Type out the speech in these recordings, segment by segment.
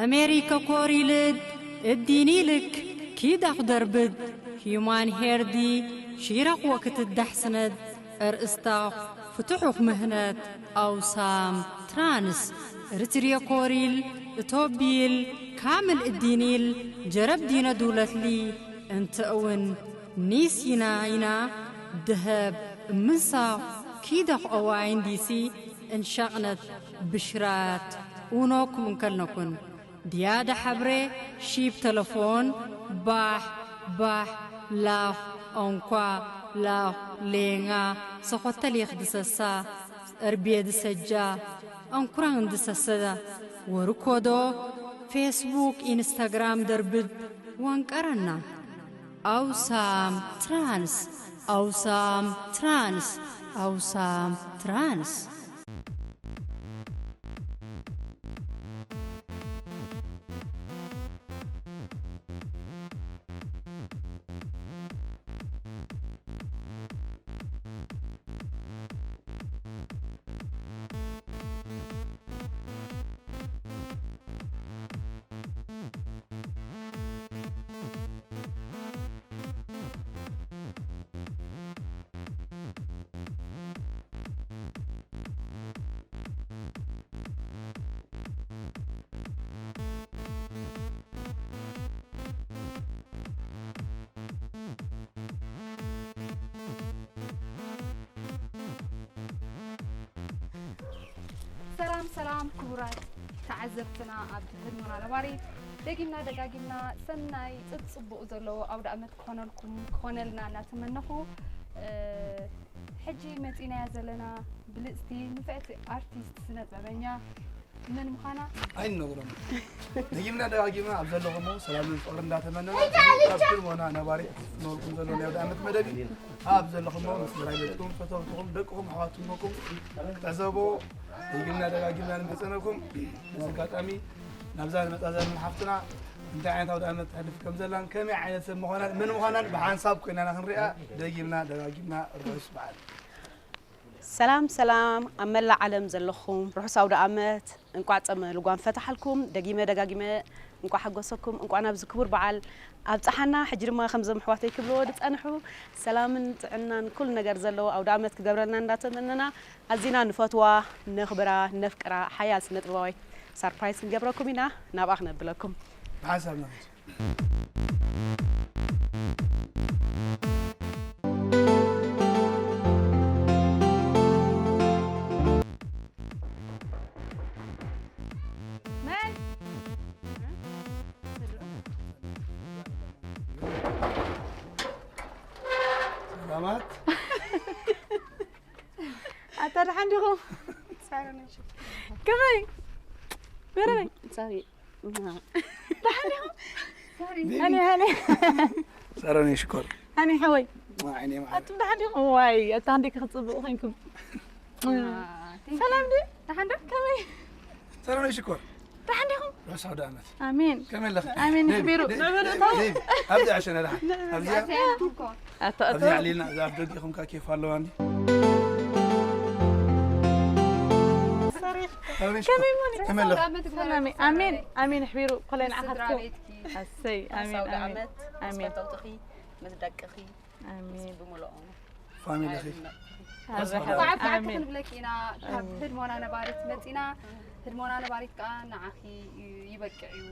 ኣሜሪከ ኮሪልድ እዲኒልክ ኪዳኽ ደርብድ ሂዩማን ሄርዲ ሺረኽ ወክትዳሕስነድ እርእስታኽ ፍትሑኽ ምህነት ኣውሳም ትራንስ እርትርየ ኮሪል እቶቢል ካምል እዲኒል ጀረብ ዲነ ዱለትሊ እንተእውን ኒስ ይና ይና ደሀብ እምንሳኽ ኪደኽ ኦዋይን ዲሲ እንሸቕነት ብሽራት ኡኖኩም እንከልነኩን ድያደ ሐብሬ ሺብ ተለፎን ባሕ ባሕ ላኽ ኦንኳ ላኽ ሌንጋ ሰኾተሊኽ ድሰሳ እርቤ ድሰጃ ኦንኩራን ድሰሰዳ ወርኮዶ ፌስቡክ ኢንስታግራም ደርብድ ወንቀረና ኣውሳም ትራንስ ኣውሳም ትራንስ ኣውሳም ትራንስ ሰላም ሰላም ክቡራት ተዓዘብትና ኣብ ህድሞና ነባሪት ደጊምና ደጋጊምና ሰናይ ጽጽቡቕ ዘለዎ ኣውደ ኣመት ክኾነልኩም ክኾነልና እናተመነኹ ሕጂ መጺናያ ዘለና ብልጽቲ ንፍዕቲ ኣርቲስት ስነ ጥበበኛ መን ምዃና ኣይንነግሮም። ደጊምና ደጋጊምና ኣብ ዘለኹሞ ሰላምን ፍቕሪ እንዳተመነና ኣብ ህድሞና ነባሪት ክፍኖልኩም ዘሎ ናይ ኣውደ ኣመት መደብ ኣብ ዘለኹሞ ምስ መራይበትኩም ፈተውትኹም ደቅኹም ኣሕዋትኩም ክትዕዘቦ ደጊምና ደጋጊምና ንመጸነኩም። በዚ ኣጋጣሚ ናብዛ ንመጻ ዘለና ሓፍትና እንታይ ዓይነት ኣውደ ኣመት ተሕልፍ ከም ዘላን ከመይ ዓይነት ሰብ ምዃናን መን ምዃናን ብሓንሳብ ኮይናና ክንሪኣ ደጊምና ደጋጊምና ርሑስ በዓል። ሰላም ሰላም ኣብ መላእ ዓለም ዘለኹም ርሑስ ኣውደ ኣመት። እንቋዕ ጸመ ልጓም ፈታሓልኩም። ደጊመ ደጋጊመ እንቋዕ ሓጎሰኩም፣ እንቋዕ ናብዚ ክቡር በዓል ኣብጽሓና። ሕጂ ድማ ከምዞም ኣሕዋተይ ክብልዎ ዝጸንሑ ሰላምን ጥዕናን ኩሉ ነገር ዘለዎ ኣውደ ኣመት ክገብረልና እንዳተመነና ኣዚና ንፈትዋ፣ ነኽብራ፣ ነፍቅራ ሓያል ስነ ጥበባዊት ሳርፕራይዝ ክንገብረኩም ኢና። ናብኣ ክነብለኩም። ብሓንሳብ ንኸይድ። መን? ሰላማት። ኣታ ደሓን ዲኹም? ከመይ? ገረመኝ። ሶሪ። ደሓን ዲኹም? ሃኒ፣ ሃኒ። ሰላም ሽኮር። ሃኒ ሓወይ። ዓይነይ መዓር። ኣቱም ደሓን ዲኹም? ዋይ፣ ኣታ እንዴ ክጽብቑ ኮይንኩም። ሰላም ዲ? ደሓን ዶ? ከመይ? ሰላም ሽኮር። ደሓን ዲኹም? ርሑስ ኣውደ ኣመት። ኣሜን። ከመይ ኣለኺ? ኣሜን ዴቪ፣ ይሕቢሩ። ዴቪ፣ ንዕበሉ ዴቪ፣ እታ። ዴቪ፣ ኣብዚ ዕሸና ደሓን። ኣብዚ ኣታ፣ ኣታ። ኣብዚ ኣዕሊልና፣ እዛ ኣብ ደገ ኢኹም ከኣ ኬፍ ኣለዋ እንዲ። ሶሪ። ከመይ ሽኮር? ከመይ እሞ? ከመይ ኣለኺ? ሰላም፣ ኣሜን፣ ኣሜን ይሕቢሩ። ኮለይ ንዓኻትኩም። ስድራ ቤትኪ። ኣሰይ፣ ኣሜን፣ ኣውደ ኣሜን። ኣመት፣ ኣሜን። ምስ ፈተውትኺ፣ ምስ ደቅኺ፣ ኣሜን። ምስ ብምልኦም። ፋሚሊኺ። ኣሜን። እንኳዕ ኣብጽሓኪ ኣሜን። ክንብለኪ ኢና። ካብ ኣሜን። ህድሞና ነባሪት መጺና፣ ህድሞና ነባሪት ከኣ ንዓኺ ይበቅዕ እዩ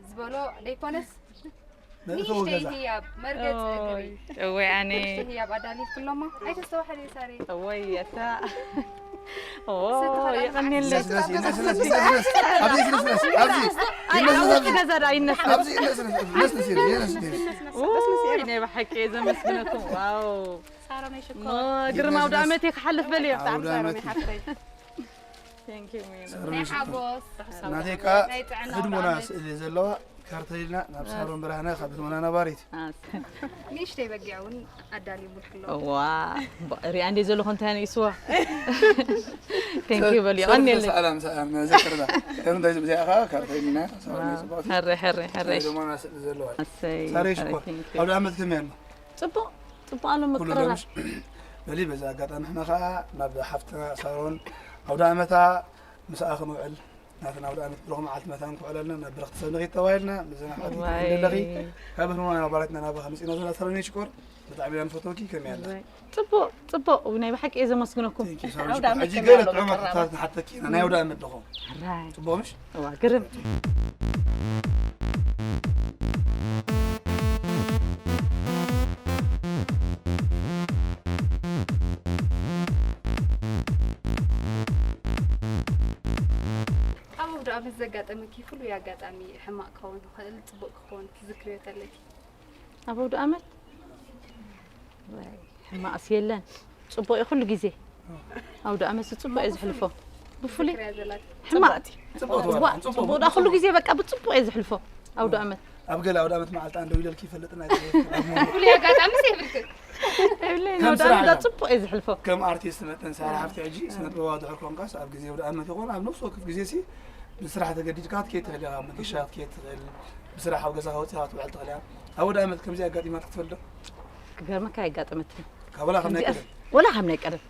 ዝበሎ ደይኮነስ፣ መእተዊ ንእሽተይ ገዛ። ህያብ፣ መርገጺ እግሪ። ኦይ፣ እወይ ኣነ። ንእሽተይ ህያብ ኣዳሊልክሎሞ። ኣይተስተውዓሊ ሳሪ። እወይ ኣታ። ኦ፣ ሰተኻል የቐንየለይ። ነስ፣ ነስ፣ ነስ፣ ነስ፣ ነስ፣ ነስ። ኣብዚ ነስ፣ ነስ፣ ኣብዚ። ኣይ፣ ነስ፣ ኣብ ነስ፣ ውሽጢ ገዛ ደኣ ይነስ። ኣብዚ ነስ፣ ነስ፣ ነስ፣ ነስ፣ ነስ፣ ነስ። ውይ፣ ናይ ብሓቂ እየ ዘመስግነኩም። ዋው። ሳሮነይ ሽኮር። ሞ፣ ግርማ ኣውደ ዓመት እየ ክሓልፍ በልዮ። ብጣዕሚ ኣውደ ዓመት ሳሮነይ እዩ። ሓፍተይ። Thank you፣ ሚሉ። ሳሮነይ ናይ ሽኮር። ሓጎስ። ናተይ ከኣ ናይ ጥዕና ህድሞና ኣውደ ዓመት። ስእሊ ዘለዋ ካርታ ኢልና ናብ እ። ሳሮን ብርሃነ ካብ ህድሞና ነባሪት። ኣስ። ንእሽተይ በጊዕ እውን ኣዳልዩ ብልክሎ። እዋ፣ ባ-፣ ሪኣ እንዴ ዘለኹ እንታይ ንእስዋ። Thank you በል፣ ሰላም፣ ይቐንየለይ። ሰላም፣ ሰላም፣ ዘክርና። ከም እንታይ ዝብዚኣ ኸኣ ካርታ ኢልና፣ ሳሮን ዋው፣ ጽቡቕቲ። ሕረ፣ ሕረ፣ ሕረ። ናይ ህድሞና ስእሊ ዘለዋ። ኣሰይ፣ ሳሮይ ሕረ፣ ሽኮር። Thank you። ኣውደ ዓመት ከመይ ኣሎ? ጽቡቕ፣ ጽቡቕ ኣሎ፣ ኩሉ ምቅርራብ። ደምሽ? በሊ፣ በዚ ኣጋጣሚ ንሕና ኸኣ ናብ ሓፍትና ሳሮን ኣውደ ዓመታ ምስኣ ክንውዕል ናትና ኣውደ ዓመት ብሩኽ መዓልቲ መታን ክውዕለልና ናብ ብርኽቲ ሰብ ንኺድ ተባሂልና፣ ብዘና ሓቂ ዋይ። ትብለኺ። ካብ ህርሞና ናባራትና ናባኻ መጺና ዘለና ሰሎሜ ሽኮር፣ ብጣዕሚ ኢና ንፈትወኪ። ከመይ ኣላ? ዋይ። ጽቡቕ፣ ጽቡቕ። ናይ ብሓቂ እየ ዘመስግነኩም። Thank you፣ ሰሎሜ ኣውደ ሽኮር። ዓመት ሕጂ ከመይ ገለ ኣሎ ጥዑማት በቀራቡ? ሕቶታት ንሓተኪ ኢና። ናይ ኣውደ ዓመት ዶኾ? ሕራይ። ጽቡቕ ምሽ? እዋ፣ ግርም። ኣብ ኣውደ ዓመት ዘጋጠመኪ ፍሉይ ኣጋጣሚ፣ ሕማቕ ክኸውን ይኽእል፣ ጽቡቕ ክኸውን፣ ትዝክርዮ ተለኪ? ኣብ ኣውደ ዓመት? ወይ፣ ሕማቕስ የለን። ጽቡቕ እዩ ኩሉ ግዜ። ኣውደ ዓመት ጽቡቕ እየ ዝሕልፎ። ብፍሉይ ዝክርያ ዘላኪ? ሕማቕ። ጽቡቕ ትበሃል፣ ዋ፣ ጽቡቕ፣ ጽቡቕ ዳ ኩሉ ግዜ በቃ ብጽቡቕ እየ ዝሕልፎ ኣውደ ዓመት። ኣብ ገለ ኣውደ ዓመት መዓልቲ ኣንዶ ኢለልኪ ይፈልጥና ግዜ ኣብ መንጎ ፍሉይ ኣጋጣሚ ሲ የብልክን? የብለይን፣ ከም ኣውደ ስራሕ ዓመት ዳ ኢኻ። ጽቡቕ እየ ዝሕልፎ። ከም ኣርቲስት መጠን ሳራ ሃብቲ ሕጂ ስነ ጥበባዊ ድሕር ኮንካስ ኣብ ግዜ ኣውደ ዓመት ይኹን ኣብ ነፍሲ ወከፍ ግዜ ሲ ብስራሕ ተገዲድካ ክትከይድ ትኽእል ኢኻ፣ መገሻ ክትከይድ ትኽእል፣ ብስራሕ ኣብ ገዛኻ ወጺኻ ክትውዕል ትኽእል ኢኻ። ኣብ ኣውደ ዓመት ከምዚ ኣጋጢማት ክትፈልጥ ዶ? ክገርመካ ኣየጋጠመትኒ። ካብ ወላ ካብ ናይ ከምዚኣስ ቀደም? ወላ ካብ ናይ ቀደም።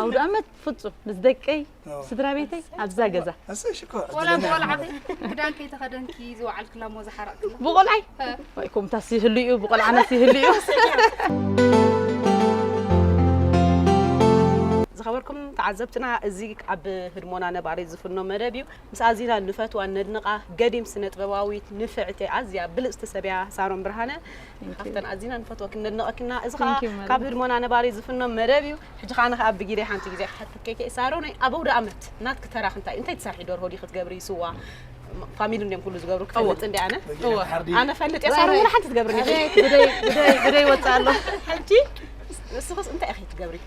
ኣውደ ዓመት ፍጹም ምስ ደቀይ፣ ኣዎ። ስድራ ቤተይ ኣብዛ ገዛ። እሰይ ሽኮር። ወላ ብቆልዓኺ ክዳን ከይተኸደንኪ ዝወዓልክላ እሞ ዝሓረቕክላ? ብቆልዓይ? እ። ወይ ኮምታስ ይህሉ እዩ፣ ብቆልዓናስ ይህሉ እዩ። ዝኸበርኩም ተዓዘብትና፣ እዚ ኣብ ህድሞና ነባሪ ዝፍኖ መደብ እዩ። ምስ ኣዚና ንፈትዋ ነድንቓ ገዲም ስነ ጥበባዊት ንፍዕቲ ኣዝያ ብልጽቲ ሰብ እያ ሳሮን ብርሃነ። Thank you። ካብተን ኣዚና ንፈትወክን ነድንቐክና። እዚ ኸኣ Thank you፣ መሪ። ካብ ህድሞና ነባሪ ዝፍኖ መደብ እዩ። ሕጂ ኸኣ ንኸኣ ብጊደ ሓንቲ ግዜ ክሓተኪ እየ ሳሮነይ፣ ኣብ ኣውደ ኣመት ናትኪ ተራኽ እንታይ፣ እንታይ ትሰርሒ? ደርሆ ዲኺ ትገብሪ? ስዋ? ፋሚሊ እንድዮም ኩሉ ዝገብሩ፣ ክፈልጥ እወ። እንዲ ኣነ። እወ። ሓርዲ። ኣነ ፈልጥ እየ፣ ሳሮን ወላ ሓንቲ ትገብርኒ። ኣቤት፣ ብደይ፣ ብደይ፣ ብደይ ይወጽእ ኣሎ። ሕጂ ንስኽስ እንታይ ኢኺ ትገብሪ?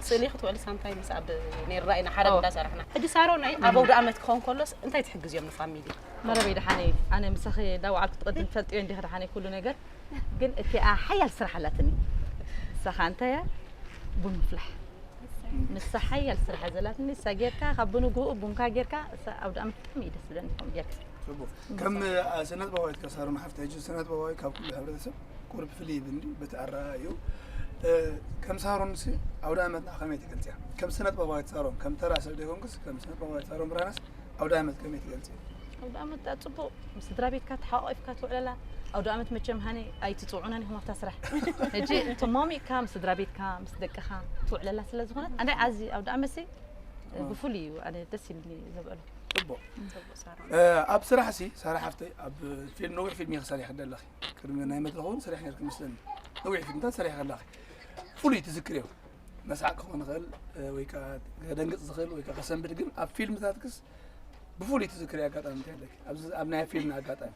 ስእሊ ክትውዕሊ ሳምታይምስ ኣብ ነይርና ኢና ሓረግ እወ። እንዳሰራሕና። ሕጂ ሳሮነይ ኣብ ኣውደ ኣመት ክኸውን ከሎስ እንታይ ትሕግዝዮም ንፋሚሊ? መረበይ ደሓነይ፣ ኣነ ምሳኺ እንዳወዓልኩ ትቕድም ትፈልጥዮ እንዲኺ ደሓነይ ኩሉ ነገር። ግን እቲኣ ሓያል ስራሕ ኣላትኒ። ንሳኻ እንታይ እያ? ቡን ምፍላሕ። ንሳ ሓያል ስራሕ እያ ዘላትኒ። ንሳ ጌርካ፣ ካብ ብንግኡ ቡንካ ጌርካ፣ እሳ ኣውደ ኣመት ብጣዕሚ እዩ ደስ ዝብለኒ ከምኡ ጌርካ። ጽቡቕ። ከም፣ እ፣ ስነ ጥበባዊት ከሳሩን ሓፍቲ፣ ሕጂ ስነ ጥበባዊ ካብ ኩሉ ሕብረተሰብ ቁሩብ ፍልይ ይብል እንድዩ፣ በቲ ኣረኣእይኡ። እ፣ ከም ሳሮንሲ ኣውደ ኣመትና ከመይ ትገልጽያ? ከም ስነ ጥበባዊት ሳሮን፣ ከም ተራ ሰብ ዘይኮንክስ፣ ከም ስነ ጥበባዊት ሳሮን ብርሃነስ ኣውደ ኣመት ከመይ ትገልጽ? ኣውደ ኣመት ዳ ጽቡቕ፣ ምስ ስድራ ቤትካ ተሓቋቒፍካ ትውዕለላ። ኣውደ ኣመት መቸም ሃኒ ኣይትጽውዑናን ኢኹም ኣብታ ስራሕ። ሕጂ ተማሚቕካ ምስ ስድራ ቤትካ፣ ምስ ደቅኻ ትውዕለላ ስለ ዝኾነት፣ ኣነ ኣዚ ኣውደ ኣመትሲ እ። ብፍሉይ እዩ፣ ኣነ ደስ ኢሉኒ ዘብዕሎ። ጽቡቕ። ጽቡቕ ሳሮን። እ፣ ኣብ ስራሕሲ፣ ሳራ ሓፍተይ፣ ኣብ ፊልም፣ ነዊሕ ፊልም ኢኺ ሰሪሕኪ ዘለኺ። ቅድሚ ናይ መድረኽ እውን ሰሪሕ ነርኪ መስለኒ። ነዊሕ ፊልምታት ሰሪሕኪ ኣለኺ። ፍሉይ ትዝክርዮ? መሳዕ ክኾን ይኽእል፣ እ፣ ወይ ከኣ ከደንግጽ ዝኽእል፣ ወይ ከኣ ከሰንብድ፣ ግን ኣብ ፊልምታትክስ ብፍሉይ ትዝክርዮ ኣጋጣሚ እንታይ ኣለኪ? ኣብዚ፣ ኣብ ናይ ፊልም ኣጋጣሚ።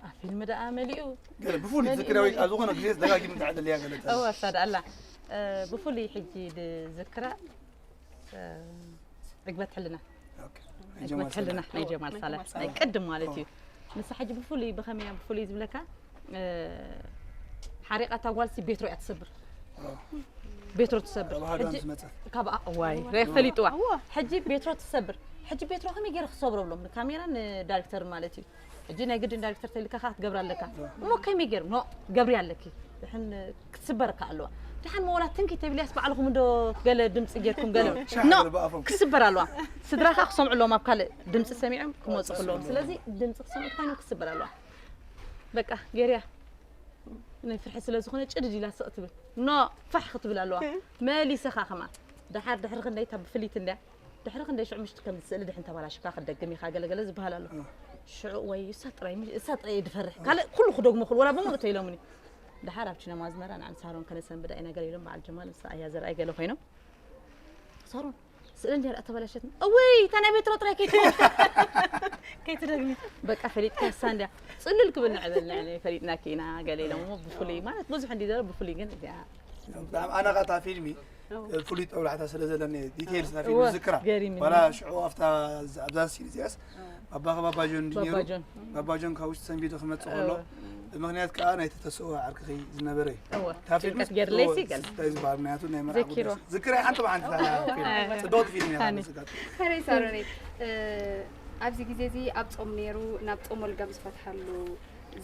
ኣብ ፊልም ደኣ መሊኡ። ገለ ብፍሉይ መሊኡ፣ ትዝክርዮ ወይ መሊኡ። ኣብ ዝኾነ ግዜ ደጋጊሙ እንታይ ደልያ ገለ እንታይ? እወ፣ እሳ ደኣ ኣላ። እ፣ ብፍሉይ ሕጂ ዝዝክራ፣ እ፣ ዕግበት ሕልና። ኦኬ። ናይ ዕግበት ጀማል ሕልና፣ ሳልሕ። ናይ ጀማል ናይ ሳልሕ። ጀማል ናይ ሳልሕ። ቅድም ማለት ኦ። እዩ። ንሳ ሕጂ ብፍሉይ፣ ብኸመይ እያ ብፍሉይ ዝብለካ? እ፣ ሓሪቓታ ጓልሲ ቤትሮ እያ ትሰብር። ኦ። ቤትሮ ትሰብር። ካብ ሃገር ሕጂ ምስ መጸት። ካብ ኣ-፣ ዋይ፣ ረ-፣ ፈሊጥዋ። እዋ። ሕጂ ቤትሮ ትሰብር። ሕጂ ቤትሮ ከመይ ገይረ ክሰብሮ ብሎም? ንካሜራ ንዳይሬክተር ማለት እዩ። ሕጂ ናይ ግድን ዳይሬክተር ተልካ ከኣ ክትገብር ኣለካ። እሞ ከመይ ገይሩ? ኖ፣ ገብሪ ኣለኪ። ድሕን ክትስበር እካ ኣለዋ። ድሓን መወላ ትንኪ ተብልያስ ባዕልኹም እንዶ ገለ ድምጺ ጌርኩም ገለ። ሻዕ ኖ፣ ገለ ብኣፎም። ክስበር ኣለዋ። ስድራ ከኣ ክሰምዑ ኣለዎም ኣብ ካልእ ድምጺ ሰሚዖም ክመጹ ከለዎም። ስለዚ ድምጺ ክሰምዑ ተኾይኖም ክስበር ኣለዋ። በቃ፣ ገርያ። ናይ ፍርሒ ስለ ዝኾነ ጭድድ ኢላ ስቕ ትብል። ኖ፣ ፋሕ ክትብል ኣለዋ። መሊሰኻ ከማ። ደሓር ድሕሪ ክንደይ እታ ብፍሊት እንድያ። ድሕሪ ክንደይ ሽዑ ምሽቲ ከም ስእሊ ድሕን ተባላሽካ ክትደግም ኢኻ ገለ ገለ ዝበሃል ኣሎ። እ። ሽዑ ወይ እሳ ጥራይ፣ እሳ ጥራይ እየ ድፈርሕ። ካልእ ኩሉ ክደግሞ ክሉ፣ ወላ ብምሉእ ተኢሎምኒ። ደሓር ኣብ ቺነማ ኣዝመራ ንዓን ሳሮን ከነሰንብዳ ኢና ገለ ኢሎም በዓል ጀማል ምስ ኣያ ዘርኣይ ገለ ኮይኖም። ሳሮን፣ ስእሊ እንድያ ደኣ ተበላሸትና። እውይ፣ እታ ናይ ቤትሮ ጥራይ ከይትኾን። ከይትደግሚ። በቃ ፈሊጥካ እሳ እንድያ። ጽልል ክብል ንዕበል ንዕነ ፈሊጥናኪ ኢና ገለ ኢሎም እሞ ብፍሉይ ማለት ብዙሕ እንዲ ዘሎ ብፍሉይ ግን እዚኣ ብጣዕሚ ኣነ ኸኣ እታ ፊልሚ፣ እዎ። ፍሉይ ጠብላሕታ ስለ ዘለኒ ዲቴይልስ እታ ፊልሚ እዎ፣ ዝዝክራ። ገሪምኒ። ዋላ ሽዑ ኣብታ፣ ኣብዛ ሲን እዚኣስ፣ እዎ። ኣባኻ ባባጆን እንድዩ ነይሩ። ባባጆን። ባባጆን ካብ ውሽጢ ሰንቢዱ ክመጽእ ከሎ፣ እዎ። ብምኽንያት ከኣ ናይቲ ተስእዎ ዓርክኺ ዝነበረ እዩ። እዎ። እታ ፊልሚ ጭንቀት ገይርለይሲ እዎ፣ ገለ። እንታይ ዝበሃል፣ ምኽንያቱ ናይ መርዓ ዘኪርዋ። ጉዳይ። ዝክረይ ሓንቲ ብሓንቲ እታ ፊልሚ። እዎ። ጽብቕቲ ፊልም እያ ሃኒ። ዝጋጥ። ከመይ ሳሮነይ፣ እ፣ ኣብዚ ግዜ እዚ ኣብ ጾም ነይሩ፣ ናብ ጾም ወልጋም ዝፈትሓሉ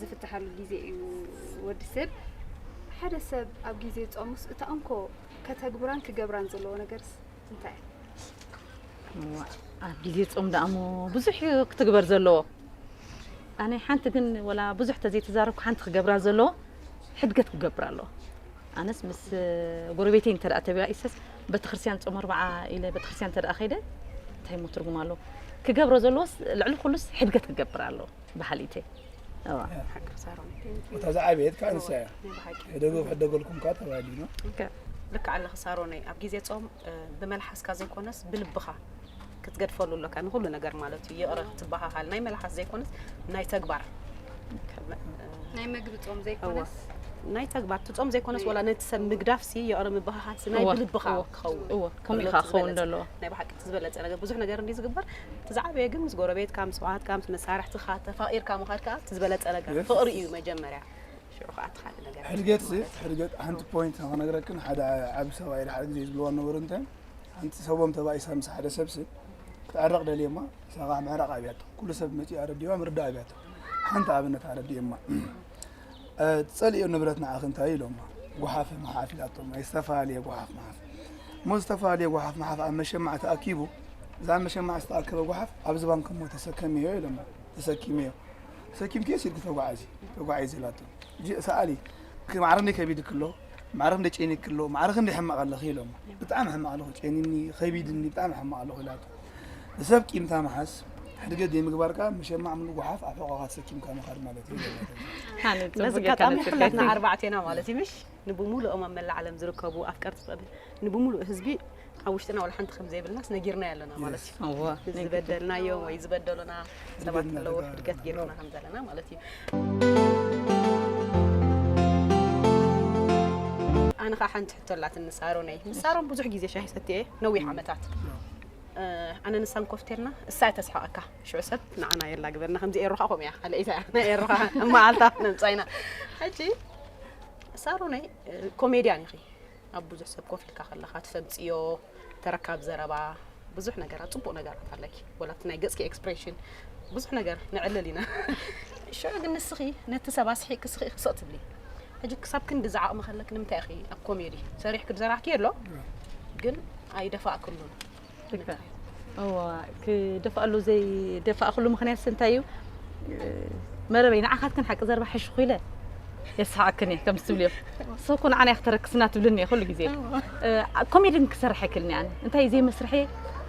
ዝፍትሓሉ ግዜ እዩ ወዲ ሰብ። ሓደ ሰብ ኣብ ግዜ ጾሙስ እታ እንኮ ከተግብራን ክገብራን ዘለዎ ነገርስ እንታይ እዩ? እዋ፣ ኣብ ግዜ ጾም ደኣ እሞ ብዙሕ እዩ ክትግበር ዘለዎ። ኣነ ሓንቲ ግን ወላ ብዙሕ ተዘይተዛረብኩ ሓንቲ ክገብራ ዘለዎ ሕድገት ክገብር ኣለዎ። ኣነስ ምስ ጎረቤተይ እንተ ደኣ ተባኢሰስ ቤተክርስትያን ጾም ኣርብዓ ኢለ ቤተክርስትያን እንተ ደኣ ከይደ እንታይ እሞ ትርጉም ኣለዎ? ክገብሮ ዘለዎስ ልዕሊ ኩሉስ ሕድገት ክገብር ኣለዎ በሃሊተይ። እዋ። ሓቂ ሳሮን። እታ ዝዓበየት ከዓ ንሳ እያ። ናይ ብሓቂ ሕደጉ ክሕደገልኩም ከዓ ተባሂሉ ነው። ልክ ኣለኺ ሳሮነይ። ኣብ ግዜ ጾም እ፣ ብመልሓስካ ዘይኮነስ ብልብኻ ክትገድፈሉ ኣለካ ንኹሉ ነገር ማለት እዩ። ይቕረ ክትበሃሃል ናይ መልሓስ ዘይኮነስ ናይ ተግባር ናይ መግቢ ጾም ዘይኮነስ ናይ ተግባር ትጾም ዘይኮነስ ወላ ነቲ ሰብ ምግዳፍሲ ይቕረ ምበሃሃልሲ ናይ እወ፣ ብልብኻ እወ፣ ክኸውን እወ፣ ከመኡ ብልቢ ኢኻ ክኸውን ዝበለጸ- ዘለዎ። ናይ ብሓቂ እቲ ዝበለጸ ነገር ብዙሕ ነገር እንዲ ዝግበር እቲ ዝዓበየ ግን ምስ ጎረቤትካ ምስ ሰውሃትካ ምስ መሳርሕትኻ ተፋቒርካ ምኻድካ እቲ ዝበለጸ ነገር Yes. ፍቕሪ እዩ መጀመርያ ሽዑ ከዓ እቲ ካልእ ነገር ሕድገት ሲ ሕድገት ሓንቲ ፖይንት ንክነግረክን ሓደ ዓብ ሰብኣይ ሓደ ግዜ ዝብልዋ ነበሩ እንታይ ሓንቲ ሰቦም ተባኢሳ ምስ ሓደ ሰብ ሲ ክትዕረቕ ደልየማ ሳኻ ምዕራቕ ኣብያቶ ኩሉ ሰብ መፂኡ ኣረዲዋ ምርዳ ኣብያቶ ሓንቲ ኣብነት ኣረዲየማ ትጸልዮ ንብረት ንዓኺ እንታይ ኢሎማ ጓሓፍ መሓፍ ኢላቶም ናይ ዝተፈላለየ ጓሓፍ መሓፍ እሞ ዝተፈላለየ ጓሓፍ መሓፍ ኣብ መሸማዕ ተኣኪቡ እዛ ኣብ መሸማዕ ዝተኣከበ ጓሓፍ ኣብዚ ባንክ እሞ ተሰከምዮ ኢሎማ ተሰኪምዮ ተሰኪምክዮ ሲልኪ ተጓዓዚ ተጓዒዚ ኢላቶ ሰኣሊ ማዕረ እንደ ከቢድክ ኣሎ ማዕረ እንደ ጨኒክ ኣሎ ማዕረ እንደ ሕማቕ ኣለኺ ኢሎማ ብጣዕሚ ሕማቕ ኣለኹ ጨኒኒ ከቢድኒ ብጣዕሚ ሕማቕ ኣለኹ ኢላቶ ንሰብ ቂምታ ምሓዝ ሕድገት ዘይምግባርካ መሸማዕ ምሉእ ጓሓፍ ኣብ ሕቖኻ ተሰኪምካ ምኻድ ማለት እዩ ሃኒ በዚ ጽቡቅ ኣጋጣሚ ጌርካ ኩላትና ነጽርካትኒ። ኣርባዕቴና ማለት እዩ ምሽ ንብሙሉኦም ኣብ መላእ ዓለም ዝርከቡ ኣፍቀርቲ ጥበብ ንብሙሉእ ህዝቢ ኣብ ውሽጥና ወላ ሓንቲ ከም ዘይብልናስ ነጊርና ኣለና ማለት እዩ እወ ዝበደልናዮ ወይ ዝበደሉና ሰባት ዝበደልና ኣለዎ ተጋሩ ሕድገት ኣለና። ጌርና ከም ዘለና ማለት እዩ ኣነ ከዓ ሓንቲ ሕቶ ኣላትኒ ሳሮነይ ምስ ሳሮን ብዙሕ ግዜ ሻሂ ሰትየ ነዊሕ ዓመታት ኣነ ንሳን ኮፍቴርና እሳ እተስሓቐካ ሽዑ ሰብ ንዓና የላግበና ከምዚ ኤሩኻ ከምኡ እያ ካልእ ኢታ እያ ናይ ኤሩኻ መዓልታ ነምፃ ኢና ሕጂ ሳሮነይ ኮሜድያን ኢኺ ኣብ ብዙሕ ሰብ ኮፍ ኢልካ ከለኻ ትተምፅዮ ተረካብ ዘረባ ብዙሕ ነገራት ፅቡቅ ነገራት ኣለኪ ወላ እቲ ናይ ገፅኪ ኤክስፕሬሽን ብዙሕ ነገር ንዕልል ኢና ሽዑ ግን ንስኺ ነቲ ሰብ ኣስሒቅኪ ስኺ ክስቕ ትብሊ ሕጂ ክሳብ ክንዲ ዝዓቕሚ ከለክ ንምንታይ ኢኺ ኣብ ኮሜዲ ሰሪሕክ ዝሰራሕኪ ኣሎ ግን ኣይደፋእክሉን ልክዕ። እዋ ክደፍኣሉ ዘይደፋእክሉ ምክንያት እንታይ እዩ መረበይ ንዓኻትክን ሓቂ ዘረባ ሕሽኹ ኢለ የስሓቅክን እየ ከምዚ ትብልዮ ሰብኮ ንዓና ክተረክስና ትብልኒ እየ ኩሉ ግዜ ኮሜድን ክሰርሕ ኣይክልኒ ኣነ እንታይ እዩ ዘይመስርሐ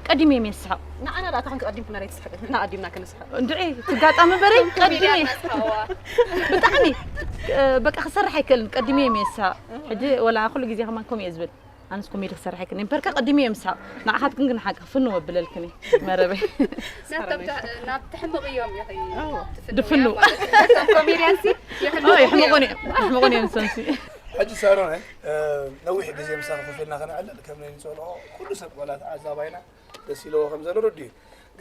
ቀዲም እዮም የስሓቅ ንዓና ዳኣ ተኾንክ ቀዲምክና ዳይ ትስሕቅ ንሕና ቀዲምና ክንስሕቅ እንድዒ ትጋጣሚ በረይ ቀዲም እየ ብጣዕሚ በቃ ክሰርሕ ኣይክእልን ቀዲም እዮም የስሓቅ ሕጂ ወላ ኩሉ ግዜ ከማን ከምኡ እየ ዝብል ኣነስ ኮሜዲ ክሰርሕ ኣይክእልን እምበርካ ቀዲም እዮም ስሓቅ ንዓኻትክን ግን ሓቂ ክፍንው ኣብለልክን እየ መረበይ ናቶም ተ- ናብ ትሕምቕ እዮም ኢኺ ትፍንው ድፍንው። እያ ማለት እዩ። ናቶም ኮሜድያንሲ ኦ፣ ይሕምቑን እዮም ይሕምቑን እዮም ሰምሲ ሕጂ ሳሮን ነዊሕ ግዜ ምሳኺ ኮፍ ኢልና ከነዕልል ከም ናይ ንፀልኦ ኩሉ ሰብ ዋላ ተዓዛባይና ደስ ኢለዎ ከም ዘሎ ርዱ እዩ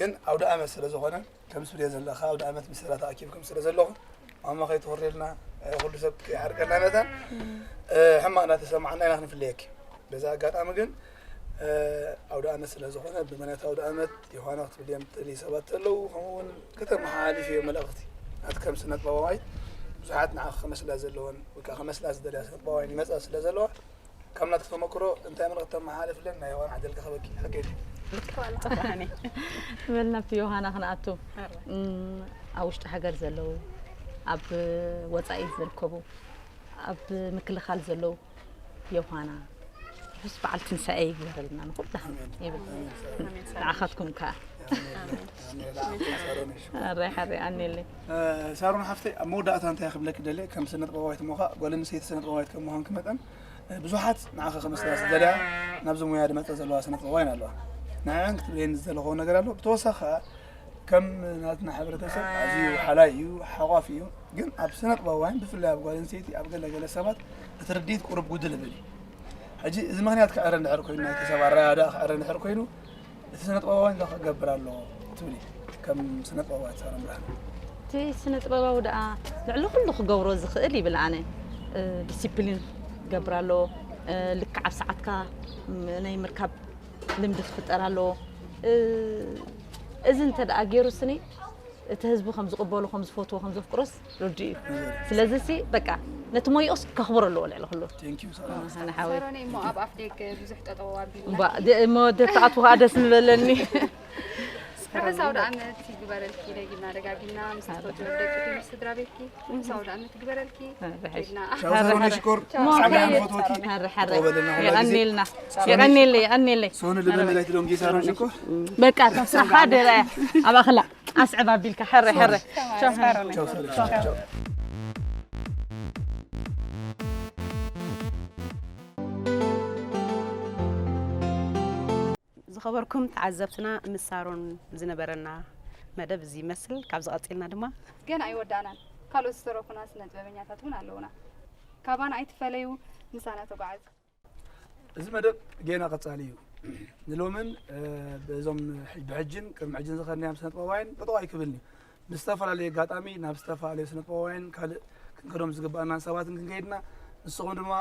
ግን ኣውደ ኣመት ስለ ዝኾነ ከም ስብልዮ ዘለኻ ኣውደ ኣመት ምስ ሰላ ተኣኪብኩም ስለ ዘለኹም ማማ ከይትኹርልና ኩሉ ሰብ ከይሓርቀልና መታን ሕማቕ እናተሰማዕና ኢና ክንፍለየኪ በዛ ኣጋጣሚ ግን ኣውደ ኣመት ስለ ዝኾነ ብምክንያት ኣውደ ኣመት ዮሃና ክትብል እየ ምትሊ ሰባት ተለዉ ከምኡ እውን ከተመሓላልፍ እዮ መልእኽቲ ናት ከም ስነጥበባዋይ ብዙሓት ንዓ ከመስላ ዘለወን ወይ ከዓ ከመስላ ዝደልያ ስነጥበባዋይ ይመፃ ስለ ዘለዋ ካብ ናትክ ተመክሮ እንታይ መልእኽቲ ተመሓላልፍለን ናይ ዮሃና ዓደልካ ከበኪ ሓቀይ ድዩ ጽባሕኒ በል ናብቲ ዮሃና ክንኣቱ እም፣ ኣብ ውሽጢ ሃገር ዘለዉ ኣብ ወፃኢ ዝርከቡ ኣብ ምክልኻል ዘለዉ ዮሃና ርሑስ በዓል ትንሳኤ ይግበረልና ንኩላህና ይብል ንዓኻትኩም ከዓ ኣራይ ሓሪ ኣኔለይ ሳሮን ሓፍተይ ኣብ መወዳእታ እንታይ ክብለክ ደለ ከም ስነጥበባዊት ሞኻ ጓል ኣንስተይቲ ስነጥበባዊት ከም ምዃንክ መጠን ብዙሓት ንዓኻ ከመስላ ዝደልያ ናብዚ ሙያ ዝመፀ ዘለዋ ስነጥበባዊን ኣለዋ ንዕን ክትብለየኒ ዝደለኹዎ ነገር ኣሎ ብተወሳኺ ከዓ ከም ናትና ሕብረተሰብ ኣዝዩ ሓላይ እዩ ሓቋፍ እዩ ግን ኣብ ስነጥበባዊን ብፍላይ ኣብ ጓል ኣንስተይቲ ኣብ ገለገለ ሰባት እቲ ርድኢት ቁሩብ ጉድል ይብል እዩ ሕጂ እዚ ምክንያት ክዕረ እንድሕር ኮይኑ ናይቲ ሰብ ኣረዳድኣ ክዕረ እንድሕር ኮይኑ እቲ ስነጥበባዊ እንታይ ክገብር ኣለዎ ትብሊ ከም ስነጥበባዊ ሳሮን ብርሃነ እቲ ስነ ጥበባዊ ደኣ ልዕሊ ኩሉ ክገብሮ ዝኽእል ይብል ኣነ ዲሲፕሊን ክገብር ኣለዎ ልክዕ ኣብ ሰዓትካ ናይ ምርካብ ልምዲ ክፍጠር ኣለዎ እዚ እንተ ደኣ ገይሩ ስኒ እቲ ህዝቢ ከም ዝቕበሎ ከም ዝፈትዎ ከም ዘፍቅሮስ ርዱእ እዩ ስለዚ ሲ በቃ ነቲ ሞይኦስ ከኽብሮ ኣለዎ ልዕሊ ኩሉ Thank you ሳሮን ንሓወይ ሳሮነይ እሞ ኣብ ኣፍ ደገ ብዙሕ ጠጠው ኣቢልና እምባ ደ- እሞ ደተኣትዎ ከዓ ደስ ምበለኒ ርሑስ ኣውደ ዓመት ይግበረልኪ። ደጊምና ደጋጊምና ምስ ትፈትዎ ደቂ ምስ ስድራ ቤትኪ ርሑስ ኣውደ ዓመት ይግበረልኪ። ርሕሽ። ኬድና። ቻው ሳሮን ሽኮር። ቻው። ጻዕዳ ንፈትወኪ። ሕረ ሕረ ተቀበልና። የቀኒልና። የቀኒለይ የቀኒለይ። ሶኒ ልበል መላእክት ዶም ጌሳሮን ሽኮር። በቃ ካብ ስራሕካ ድረ ኣብ ኣኽላ ኣስዕብ ኣቢልካ ሕረ ሕረ። ቻው ሳሮን። ቻው። ዝኸበርኩም ተዓዘብትና፣ ምስ ሳሮን ዝነበረና መደብ እዚ ይመስል። ካብዚ ቀጺልና ድማ ገና ኣይወዳእናን። ካልኦት ዝተረፉና ስነ ጥበበኛታት እውን ኣለውና። ካባና ኣይትፈለዩ፣ ምሳና ተጓዓዙ። እዚ መደብ ጌና ቀጻሊ እዩ። ንሎምን እ፣ በዞም ብሕጅን ቅድሚ ሕጅን ዝኸድናዮም ስነ ጥበባውያን ጠጠው ኣይክብልን እዩ። ብዝተፈላለየ ኣጋጣሚ ናብ ዝተፈላለዩ ስነ ጥበባውያን ካልእ ክንከዶም ዝግባኣናን ሰባትን ክንከይድና፣ ንስኹም ድማ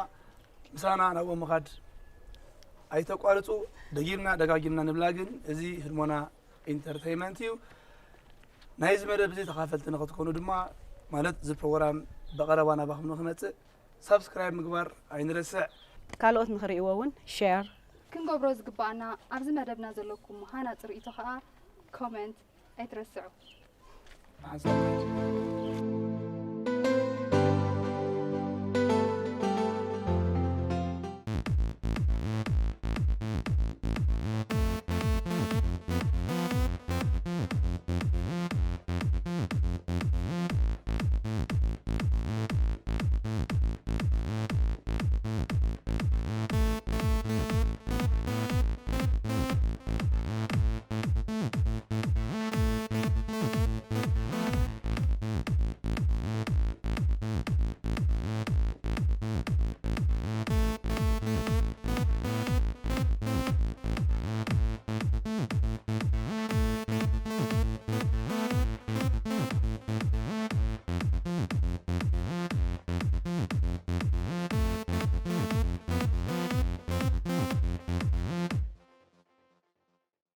ምሳና ናብኦም ምኻድ ኣይተቋርጹ። ደጊምና ደጋጊምና ንብላ፣ ግን እዚ ህድሞና ኢንተርተይመንት እዩ። ናይዚ መደብ እዚ ተኻፈልቲ ንክትኮኑ ድማ፣ ማለት እዚ ፕሮግራም ብቐረባ ናባኹም ንክመጽእ ሳብስክራይብ ምግባር ኣይንረስዕ። ካልኦት ንኽርእይዎ እውን ሼር ክንገብሮ ዝግባኣና ኣብዚ መደብና ዘለኩም ሃናጺ ርእይቶ ከኣ ኮመንት ኣይትረስዑ። ብሓንሳብ